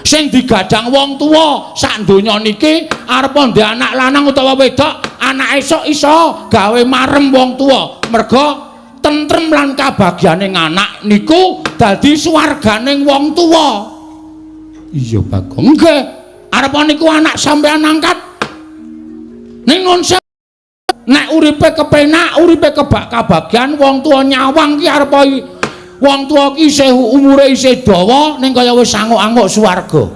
Sing digadang wong tuwa sak donya niki arep ndek anak lanang utawa wedok, anak esuk iso gawe marem wong tuwa. Merga tentrem lan kabagyane anak niku dadi swarganing wong tuwa. Iya, Bagong. Nggih. Arep niku anak sampean angkat. Ning nun nek uripe kepenak, uripe kebak kabagyan, wong tuwa nyawang ki arep wong tuwa ki isih umure isih dawa ning kaya wis anguk-anguk swarga.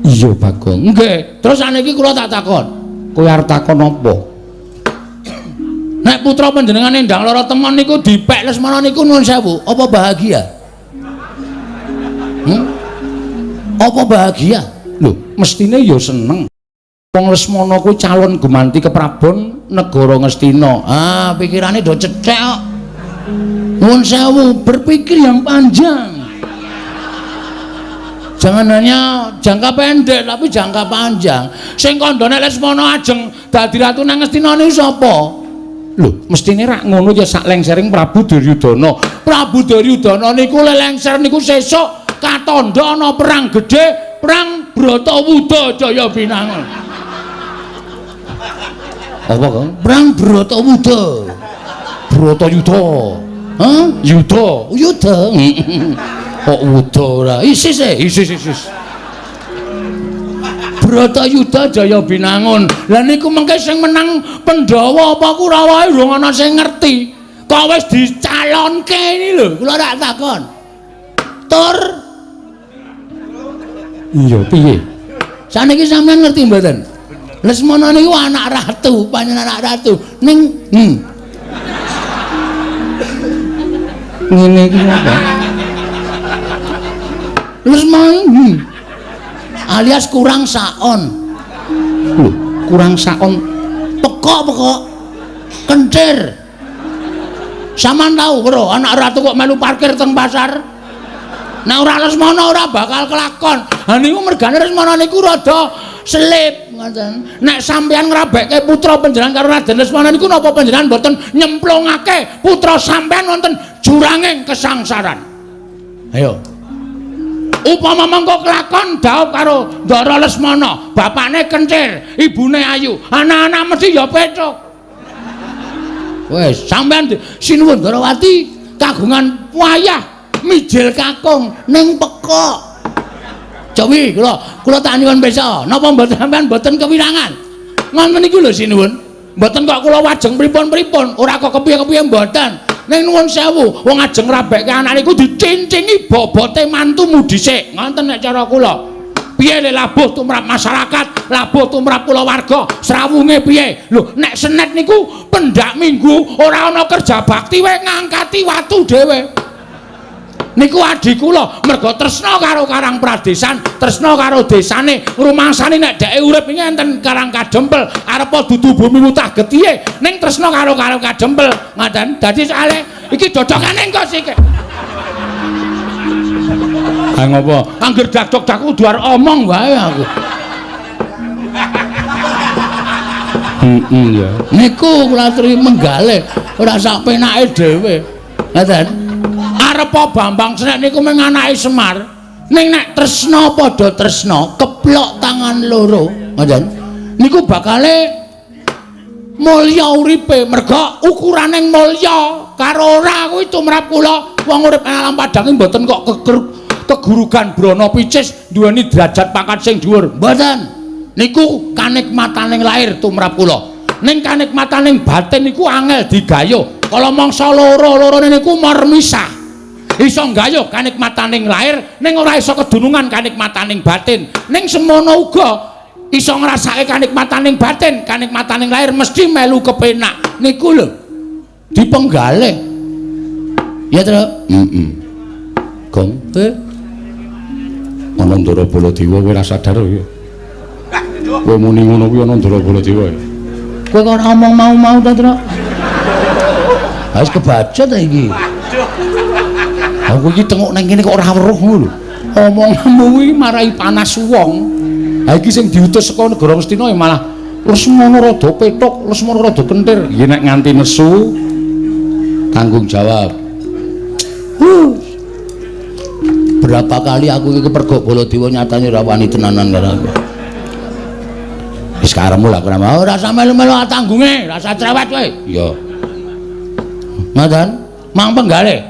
Iya, Bagong. Nggih. Terus saniki kula tak takon. Kowe arep takon apa? Nek putra panjenengan Endang Lara Temon niku dipek Lesmana niku nuwun sewu, apa bahagia? Apa bahagia? Lho, mestine ya seneng. Wong Lesmana kuwi calon gumanti keprabon negara Ngastina. Ah, pikirane do cethek kok. Nuwun sewu, berpikir yang panjang. Jangan hanya jangka pendek tapi jangka panjang. Sing kandhane Lesmana ajeng dadi ratu nang Ngastina niku sapa? Lho, mestine rak ngono ya sak lengsering Prabu Duryudana. Prabu Duryudana niku lelengser niku sesuk katandha ana perang gedhe, perang Bratawuda Jaya Binangun. Apa, Kang? Perang Bratawuda. Bratayuda. Hah? Yuda. Yuda. Kok wuda ora? Isis e, isis isis. Bratayuda Jaya Binangun. Lah niku mengke sing menang Pandhawa apa Kurawa urung ana sing ngerti. Kok wis dicalonke ini lho, kula rak takon. Tur. Iya, piye? Saniki sampean ngerti mboten? Lesmana niku anak ratu, panjenengan anak ratu. Ning ngene iki apa? Lesmana alias kurang saon. Lho, kurang saon pekok-pekok kencir. Sampeyan tahu, Bro, anak ratu kok melu parkir teng pasar? Nek ora Lesmana ora bakal kelakon. Ha niku mergane Lesmana niku rada selip ngoten. Nek sampeyan ngrabekke putra panjenengan karo Raden Lesmana niku napa panjenengan mboten nyemplungake putra sampeyan wonten juranging kesangsaran? Ayo. Upama mengko kelakon dhaup karo Ndara Lesmana, bapakne kencir, ibune ayu, anak-anak mesti ya pethuk. Wis, sampeyan sinuwun Ndarawati kagungan wayah mijil kakung ning pekok. Jawi kula tak nyuwun pirsa, napa mboten sampeyan mboten kewirangan? Ngoten niku lho sinuwun. Mboten kok kula wajeng pripun-pripun, ora kok kepiye-kepiye mboten. Ning nuwun sewu, wong ajeng ngrabekke anak niku dicincingi bobote mantumu dhisik. Ngoten nek cara kula. Piye le labuh tumrap masyarakat, labuh tumrap kulawarga, srawunge piye? Lho, nek senet niku pendak minggu ora ana kerja bakti wae ngangkati watu dhewe. Niku adhi kula merga tresna karo Karang Pradesan, tresna karo desane, rumangsane nek dheke urip iki enten Karang Kadempel, arepa dudu bumi mutah getihe, ning tresna karo Karang Kadempel, ngoten. Dadi soalé iki dodokane engko sik. Ha ngopo? Angger dakdok dak kudu arep omong wae aku. Heeh ya. Niku kula aturi menggalih, ora sak penake dhewe. Ngoten. Arepa Bambang Senek niku mung anake Semar. Ning nek tresna padha tresna, keplok tangan loro, ngoten. Niku bakale mulya uripe, merga ukuraning mulya karo ora kuwi tumrap kula wong urip alam padang mboten kok kegurugan brana picis duweni derajat pangkat sing dhuwur. Mboten. Niku kanikmataning lahir tumrap kula. Ning kanikmataning batin niku angel digayuh. Kala mangsa loro-lorone niku mermisah. Iso nggayuh kanikmataning lahir ning ora iso kedunungan kanikmataning batin. Ning semono uga iso ngrasake kanikmataning batin, kanikmataning lahir mesti melu kepenak. Niku lho dipenggalih. Ya, Tru? Heeh. Gong, ana Ndara Baladewa kowe ora sadar ya. Kowe muni ngono kuwi ana Ndara Baladewa ya. Kowe kok ora omong mau-mau ta, Tru? Wis kebaca ta iki. Aku iki tengok nang kene kok ora weruh ngono lho. Omonganmu kuwi marai panas wong. Ha iki sing diutus saka negara Ngastina ya malah Lesmana rada pethuk, Lesmana rada kentir. Yen nek nganti nesu tanggung jawab. Berapa kali aku iki kepergok Baladewa nyatane ora wani tenanan karo aku. Wis karepmu lah ora ora usah melu-melu tanggunge, ora usah cerewet kowe. Iya. Ngoten, mang penggalih.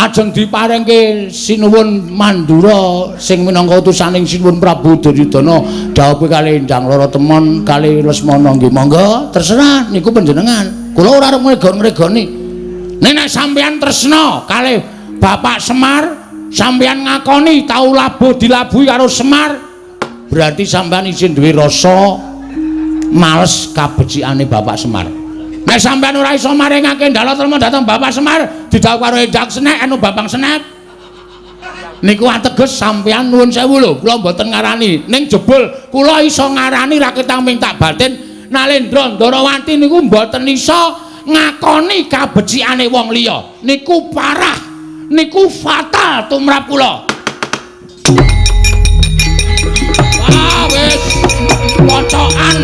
Ajeng diparingke Sinuwun Mandura sing minangka utusaning Sinuwun Prabu Duryudana dhawuhe kalih Endang Lara Temon kalih Lesmana nggih monggo terserah niku panjenengan. Kula ora arep ngregon-ngregoni. Nek sampeyan tresna kalih Bapak Semar, sampeyan ngakoni tau labuh dilabuhi karo Semar, berarti sampeyan isin duwe rasa males kabecikane Bapak Semar. Nek sampeyan ora iso maringake Ndala Trema dhateng Bapak Semar, didhawuh karo Endang Senek anu Bambang Senek. Niku ateges sampeyan nuwun sewu lho, kula mboten ngarani. Ning jebul kula iso ngarani raketang ming tak batin Nalendra Ndarawati niku mboten iso ngakoni kabecikane wong liya. Niku parah, niku fatal tumrap kula. Wah, wis pocokan.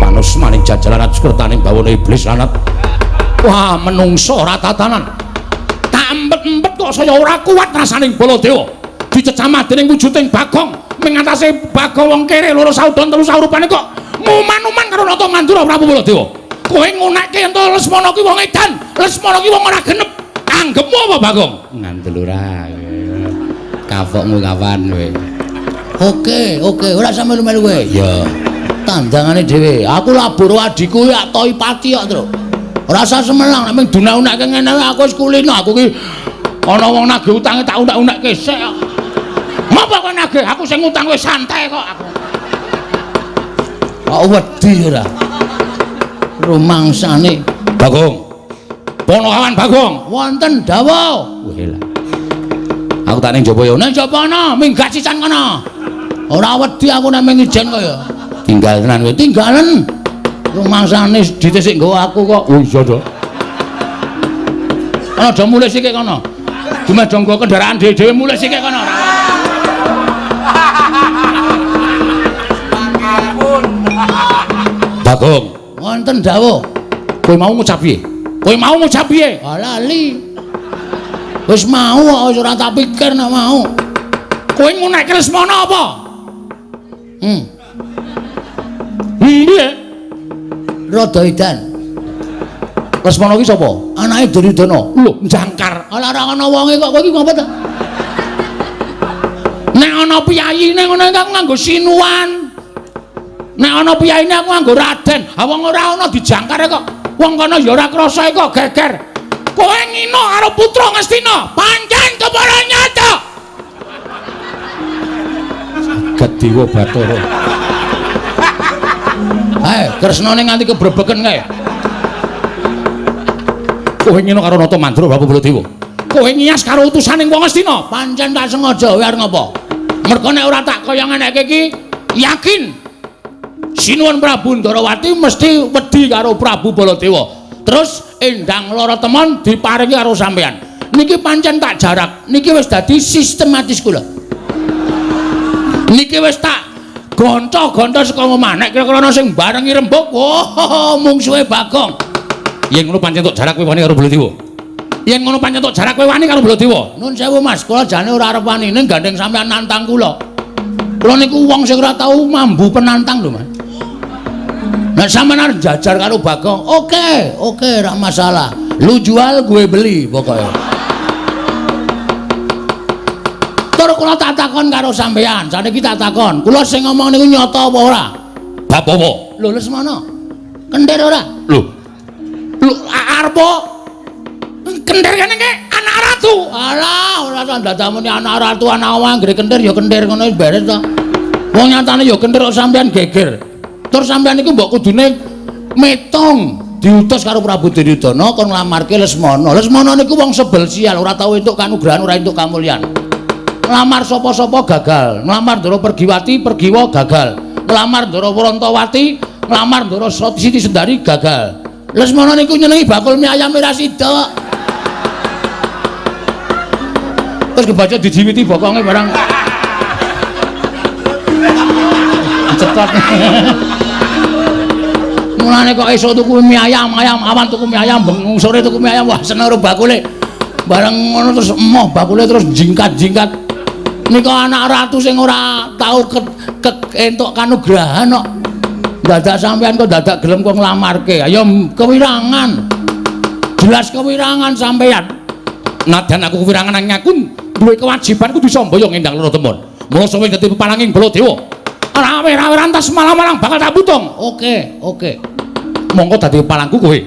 Panus maning jajalan sukertaning bawana iblis lanat. Wah, menungso ora tatanan. Tak empet-empet kok saya ora kuat rasaning Baladewa. Dicecamah dening wujuding Bagong, mengatasi Bagong wong kere loro saudon telu saurupane kok muman-uman karo Nata Mandura Prabu Baladewa. Kowe ngunekke ento Lesmana ki wong edan, Lesmana ki wong ora genep. Anggepmu apa Bagong? Ngandel ora. Kapokmu kapan kowe? Oke, oke, ora usah melu-melu kowe. Iya. Tandangane dhewe. Aku labur adhiku ya toi pati kok, Tru. Ora usah semelang nek mung dunak-unakke ngene aku wis kulino. Aku ki ana wong nagih utange tak unak-unakke sik kok. Ngopo kowe nagih? Aku sing ngutang wis santai kok aku. Kok wedi ora? Rumangsane Bagong. Ponokawan Bagong. Wonten dawuh. Wah lah. Aku tak ning jaba ya. Ning jaba ana, minggat sisan kono. Ora wedi aku nek ming ijen kaya. Tinggal tenan kowe. Tinggalen. Rumangsane dite sik nggawa aku kok. Oh iya to. Ana do mulih sikik kono. Dumeh do nggawa kendaraan dhewe-dhewe mulih sikik kono. Bagong. Wonten dawuh. Kowe mau ngucap piye? Kowe mau ngucap piye? Ah lali. Wis mau kok wis ora tak pikir nek mau. Kowe ngunekke Lesmana apa? Piye? Rada edan. Lesmana ki sapa? Anake Duryudana. Lho, jangkar. Ala ora ana wonge kok kowe iki ngopo ta? Nek ana piyayine ngono aku nganggo sinuwan. Nek ana piyayine aku nganggo raden. Ha wong ora ana dijangkar kok. Wong kono ya ora krasa kok geger. Kowe ngino karo putra Ngastina, pancen kepara nyata. Gediwa Bathara. Ae, kresnane nganti kebrebeken kae. Kowe ngino karo Nata Mandura Prabu Baladewa. Kowe ngias karo utusaning wong Ngastina, pancen tak sengaja kowe arep ngopo? Mergo nek ora tak kaya ngeneke iki, yakin Sinuwun Prabu Ndarawati mesti wedi karo Prabu Baladewa. Terus Endang Lara Temon diparingi karo sampeyan. Niki pancen tak jarak, niki wis dadi sistematis kula. Niki wis tak gonco-gonco saka omah. Nek kira-kira ana sing barengi rembug, oh mungsuhe Bagong. Yen ngono pancen tok jarak kowe wani karo Baladewa. Yen ngono pancen tok jarak kowe wani karo Baladewa. Nun sewu Mas, kula jane ora arep wani ning gandeng sampeyan nantang kula. Kula niku wong sing ora tau mambu penantang lho, Mas. Nek sampeyan arep jajar karo Bagong, oke, oke, ora masalah. Lu jual, gue beli pokoknya. Tur kula tak takon karo sampeyan, saniki tak takon. Kula sing ngomong niku nyata apa ora? Bab apa? Lho Lesmana. Kendir ora? Lho. Lho arep kendir kene iki anak ratu. Alah, ora usah ndadamuni anak ratu, anak wong anggere kendir ya kendir ngono wis beres to. Wong nyatane ya kendir kok sampeyan geger. Tur sampeyan niku mbok kudune metong diutus karo Prabu Duryudana kon nglamarke Lesmana. Lesmana niku wong sebel sial, ora tau entuk kanugrahan, ora entuk kamulyan. Nglamar sapa-sapa gagal, nglamar Ndara Pergiwati, Pergiwa gagal. Nglamar Ndara Wrantawati, nglamar Ndara Siti Sendari gagal. Lesmana niku nyenengi bakul mie ayam ora sida. Terus kebaca dijiwiti bokonge barang. Cetot. Mulane kok esuk tuku mie ayam, ayam awan tuku mie ayam, bengi sore tuku mie ayam, wah seneng karo bakule. Bareng ngono terus emoh bakule terus jingkat-jingkat. Nika anak ratu sing ora tau entuk kanugrahan kok. Dadak sampean kok dadak gelem kok nglamarke. Ayo kewirangan. Jelas kewirangan sampean. Nadyan aku kewirangan nang aku duwe kewajiban kudu iso mboyong endang loro temon. Mula sawe dadi peparanging Baladewa. Rawe-rawe rantas malang-malang bakal tak putung. Oke, oke. Monggo dadi palangku kowe.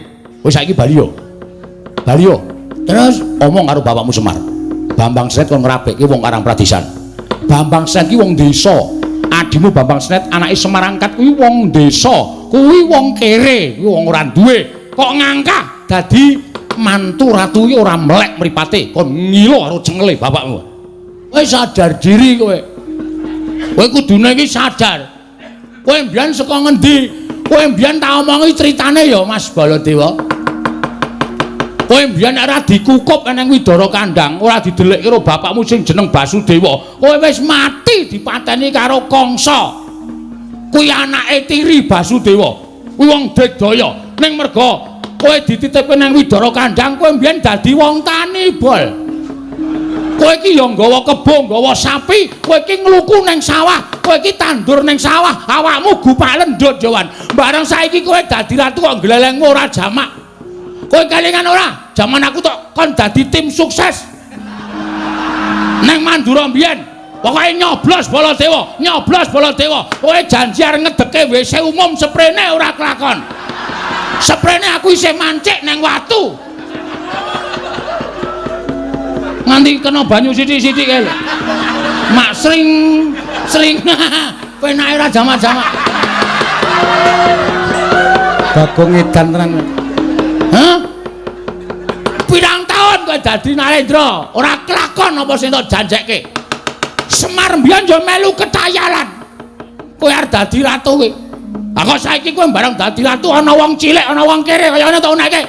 Wis saiki bali yo. Bali yo. Terus omong karo bapakmu Semar. Bambang Sret kon ngrabekke wong Karang Pradisan. Bambang Sret ki wong desa. Adimu Bambang Sret anake Semar angkat kuwi wong desa. Kuwi wong kere, kuwi wong ora duwe. Kok ngangkah dadi mantu ratu ki ora melek mripate, kon ngilo karo cengele bapakmu. Kowe sadar diri kowe. Kowe kudune iki sadar. Kowe mbiyen saka ngendi? Kowe mbiyen tak omongi critane ya Mas Baladewa. Kowe mbiyen ora dikukup nang Widara Kandang, ora didelikke karo bapakmu sing jeneng Basudewa. Kowe wis mati dipateni karo Kangsa. Kuwi anake tiri Basudewa. Kuwi wong digdaya. Ning merga kowe dititipke nang Widara Kandang, kowe mbiyen dadi wong tani, Bol. Kowe iki ya nggawa kebo, nggawa sapi, kowe iki ngluku nang sawah, kowe iki tandur nang sawah, awakmu gupak lendut Jawan. Bareng saiki kowe dadi ratu kok glelengmu ora jamak. Kowe kelingan ora? Jaman aku tok kon dadi tim sukses. Nang Mandura mbiyen, pokoke nyoblos Baladewa, nyoblos Baladewa. Kowe janji arep ngedeke WC umum seprene ora kelakon. Seprene aku isih mancik nang watu. Nganti kena banyu sithik-sithik kae lho. Mak sring sring penake ora jamak-jamak. Bagong edan tenan. Hah? Pirang taun kowe dadi Narendra, ora kelakon apa sing tok janjekke. Semar mbiyen yo melu ketayalan. Kowe arep dadi ratu kowe. Ah kok saiki kowe bareng dadi ratu ana wong cilik, ana wong kere kaya ngene tok uneke.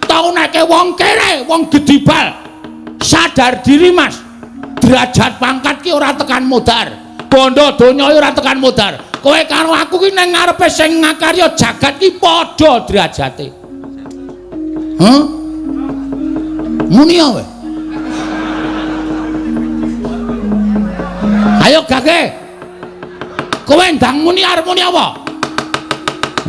Tok uneke wong kere, wong gedibal. Sadar diri Mas. Derajat pangkat ki ora tekan modar. Bondo donya ora tekan modar. Kowe karo aku ki nang ngarepe sing ngakarya jagat ki padha derajate. Hah? Muni kowe. Ayo gage. Kowe ndang muni arep muni apa?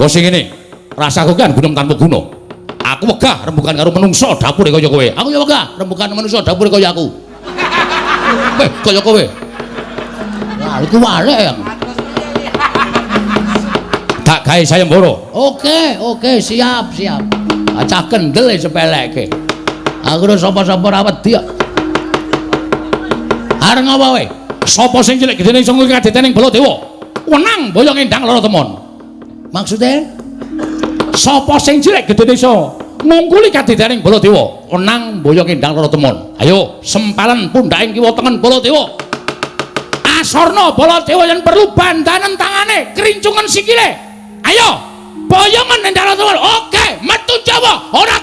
Wes sing ngene. Rasaku kan gunung tanpa guna. Aku wegah rembugan karo menungso dapure kaya kowe. Aku ya wegah rembugan menungso dapure kaya aku. Weh, kaya kowe. Wah, iku walek ya. Tak gawe sayembara. Oke, oke, siap, siap. Acah kendel sepeleke. Aku ora sapa-sapa ora wedi kok. Arep ngapa kowe? Sapa sing cilik gedene iso nguri kadetening Baladewa? Wenang boyong endang loro temon. Maksude? Sapa sing cilik gedene iso ngungkuli kadetening Baladewa? Wenang boyong endang loro temon. Ayo sempalen pundhaking kiwa tengen Baladewa. Asorna Baladewa yen perlu bandanen tangane, krincungen sikile. Ayo, boyongen endang loro temon. Oke, metu Jawa, ora